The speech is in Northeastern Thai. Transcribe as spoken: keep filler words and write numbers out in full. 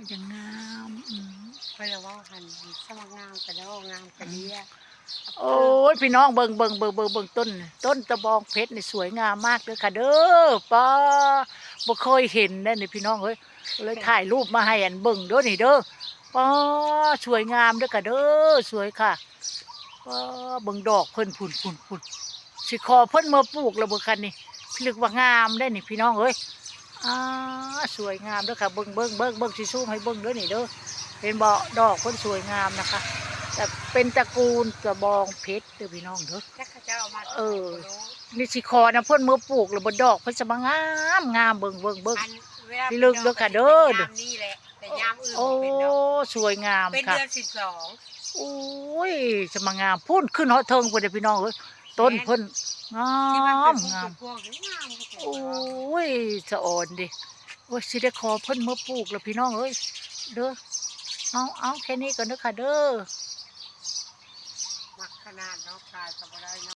อย่างงาม อืม เพิ่นละเว้าหั่น สมัครงามกะดอก งามกะเดี้ย โอ้ย พี่น้อง เบิ่ง เบิ่ง เบิ่ง เบิ่ง เบิ่งต้น ต้นตะบองเพชรนี่สวยงามมากเด้อค่ะเด้อ ป๊า บ่เคยเห็นเด้นี่พี่น้องเอ้ย เลยถ่ายรูปมาให้อันเบิ่งเด้อนี่เด้อ ป๊า สวยงามเด้อค่ะเด้อ สวยค่ะ ป๊า เบิ่งดอกเพิ่น พุ้น พุ้น พุ้น สิขอเพิ่นมาปลูกแล้วบ่คะนี่ นึกว่างามได้นี่พี่น้องเอ้ย อ่า สวยงามเด้อค่ะ เบิ่ง เบิ่ง เบิ่ง เบิ่ง สิซูมให้เบิ่งเด้อนี่เด้อ เห็นบ่ ดอกเพิ่นสวยงามนะคะ แต่เป็นตระกูลตะบองเพชรเด้อพี่น้องเด้อ จักเขาเจ้าเอามา เออ จากไหนบ่รู้ นี่สิขอนำเพิ่นมาปลูกแล้วบ่ ดอกเพิ่นสะมางามงาม เบิ่ง เบิ่ง เบิ่ง อันเวลา พี่ลึกเด้อค่ะเด้อ เป็นดอกก็สิเป็นยามนี่แหละ แต่ยามอื่น โอ้ บ่เป็นดอก สวยงาม เป็น ค่ะ เดือนสิบสอง โอ้ย สะมางาม พุ้นขึ้นฮอดเทิงพุ้นเด้อพี่น้องเอ้ย ต้นเพิ่น แม่น งาม ที่มันเป็นพวง งาม เป็นพวงนี่งาม โอ้ย สะออนเด้ โอ้ย สิได้ขอเพิ่นมาปลูกแล้วพี่น้องเอ้ย เด้อ เอา เอา แค่นี้ก่อนเด้อค่ะเด้อ มักขนาดเนาะ ขายก็บ่ได้เนาะ